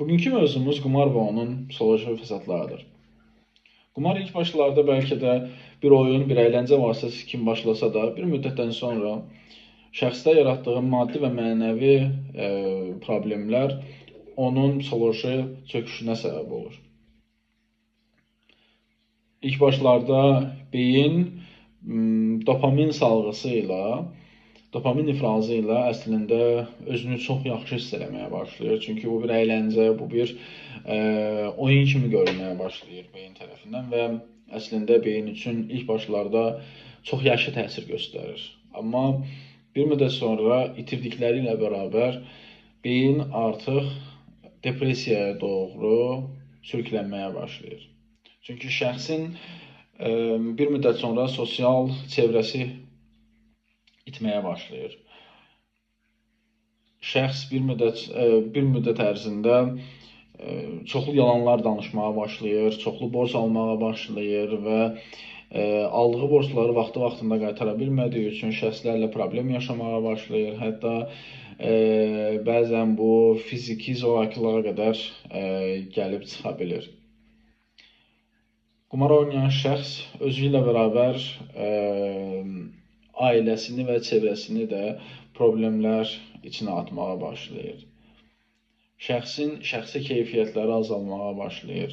Bugünkü mövzumuz qumar və onun psixoloji fəsadlarıdır. Qumar ilk başlarda bəlkə də bir oyun, bir əyləncə vasitəsi kimi başlasa da, bir müddətdən sonra şəxsdə yaratdığı maddi və mənəvi problemlər onun psixoloji çöküşünə səbəb olur. İlk başlarda beyin dopamin salğısı ilə, dopamin ifrazı ilə əslində özünü çox yaxşı hiss eləməyə başlayır. Çünki bu bir əyləncə, bu bir oyun kimi görünməyə başlayır beyin tərəfindən və əslində beyin üçün ilk başlarda çox yaxşı təsir göstərir. Amma bir müddət sonra itirdikləri ilə bərabər beyin artıq depressiyaya doğru sürüklənməyə başlayır. Çünki şəxsin bir müddət sonra sosial çevrəsi itməyə başlayır. Şəxs bir müddət ərzində çoxlu yalanlar danışmağa başlayır, çoxlu borc almağa başlayır və aldığı borcları vaxtı-vaxtında qaytara bilmədiyi üçün şəxslərlə problem yaşamağa başlayır. Hətta bəzən bu fiziki zorakılığa qədər gəlib çıxa bilir. Qumar oynayan şəxs özü ilə bərabər ailəsini və çevrəsini də problemlər içinə atmağa başlayır. Şəxsin şəxsi keyfiyyətləri azalmağa başlayır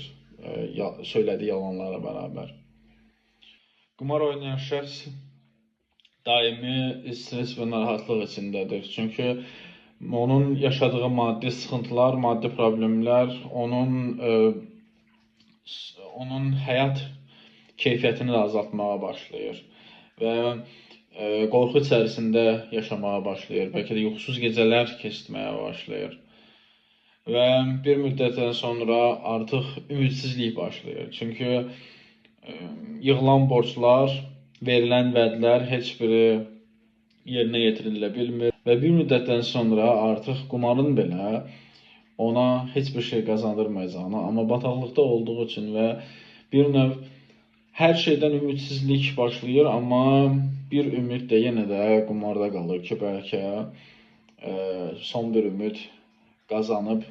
söylədiyi yalanlarla bərabər. Qumar oynayan şəxs daimi stres və narahatlıq içindədir. Çünki onun yaşadığı maddi sıxıntılar, maddi problemlər onun həyat keyfiyyətini də azaltmağa başlayır və qorxu içərisində yaşamağa başlayır. Bəlkə də yuxusuz gecələr keçirməyə başlayır və bir müddətdən sonra artıq ümidsizlik başlayır. Çünki yığılan borclar, verilən vədlər heç biri yerinə yetirilə bilmir və bir müddətdən sonra artıq qumarın belə ona heç bir şey qazandırmayacağını, amma bataqlıqda olduğu üçün və bir növ hər şeydən ümidsizlik başlayır, amma bir ümid də yenə də qumarda qalır ki, bəlkə son bir ümid qazanıb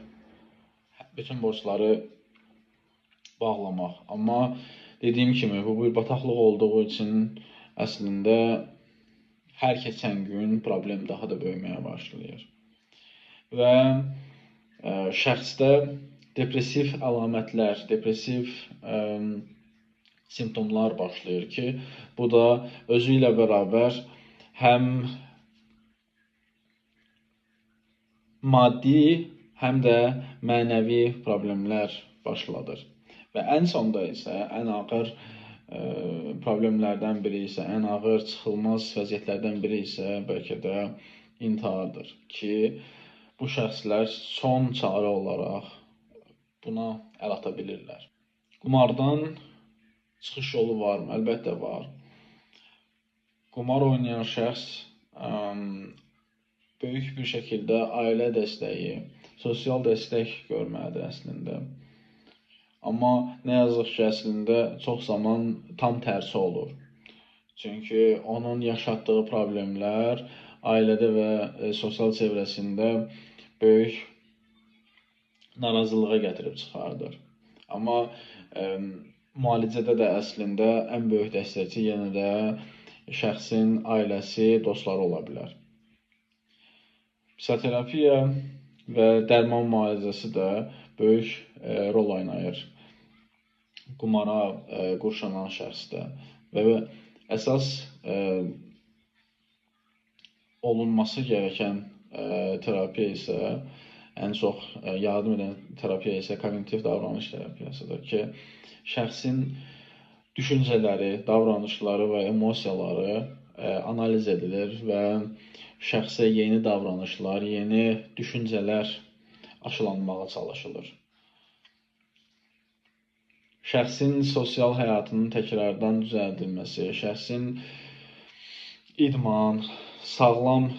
bütün borcları bağlamaq. Amma dediyim kimi, bu bir bataqlıq olduğu üçün əslində hər keçən gün problem daha da böyüməyə başlayır. Və şəxsdə depressiv əlamətlər, depressiv simptomlar başlayır ki, bu da özü ilə bərabər həm maddi, həm də mənəvi problemlər başladır. Və ən sonda isə ən ağır problemlərdən biri isə, ən ağır çıxılmaz vəziyyətlərdən biri isə bəlkə də intihardır ki, bu şəxslər son çarə olaraq buna əl ata bilirlər. Qumardan çıxış yolu varmı? Əlbəttə var. Qumar oynayan şəxs böyük bir şəkildə ailə dəstəyi, sosial dəstək görməlidir əslində. Amma nə yazıq ki, əslində çox zaman tam tərsi olur. Çünki onun yaşatdığı problemlər ailədə və sosial çevrəsində böyük narazılığa gətirib çıxardır. Amma müalicədə də əslində ən böyük dəstəkçi yenə də şəxsin ailəsi, dostları ola bilər. Psixoterapiya və dərman müalicəsi də böyük rol oynayır qumara qurşanan şəxsdə və əsas olunması gerəkən terapiya isə, ən çox yardım edən terapiya isə koqnitiv davranış terapiyasıdır ki, şəxsin düşüncələri, davranışları və emosiyaları analiz edilir və şəxsə yeni davranışlar, yeni düşüncələr aşılanmağa çalışılır. Şəxsin sosial həyatının təkrardan düzəldilməsi, şəxsin idman, sağlam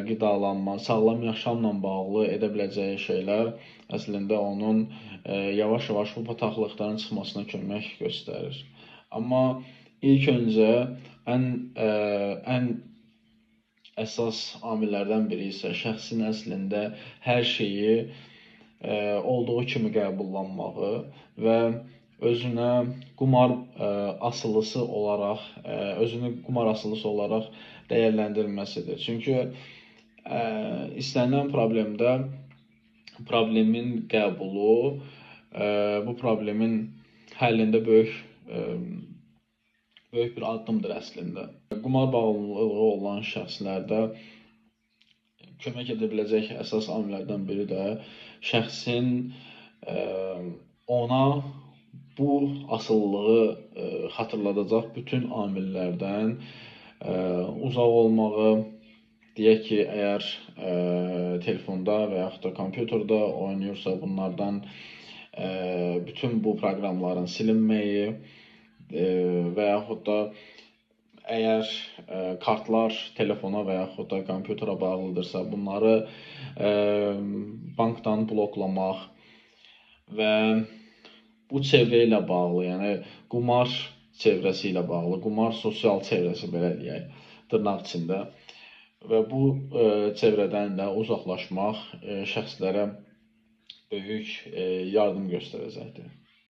qidalanma, sağlam yaşamla bağlı edə biləcəyi şeylər əslində onun yavaş-yavaş bu bataqlıqdan çıxmasına kömək göstərir. Amma ilk öncə ən əsas amillərdən biri isə şəxsin əslində hər şeyi olduğu kimi qəbullanmağı və özünə qumar asılısı olaraq, özünü qumar asılısı olaraq dəyərləndirməsidir. Çünki istənilən problemdə problemin qəbulu bu problemin həllində böyük bir addımdır əslində. Qumar bağımlılığı olan şəxslərdə kömək edə biləcək əsas amillərdən biri də şəxsin ona bu asılılığı xatırladacaq bütün amillərdən uzaq olmağı, deyək ki, əgər telefonda və yaxud da kompüterdə oynayırsa, bunlardan bütün bu proqramların silinməyi və yaxud da əgər kartlar telefona və yaxud da kompüterə bağlıdırsa, bunları bankdan bloklamaq və bu çevrə ilə bağlı, yəni qumar çevrəsi ilə bağlı, qumar sosial çevrəsi belə deyək, dırnaq içində və bu çevrədən də uzaqlaşmaq şəxslərə böyük yardım göstərəcəkdir.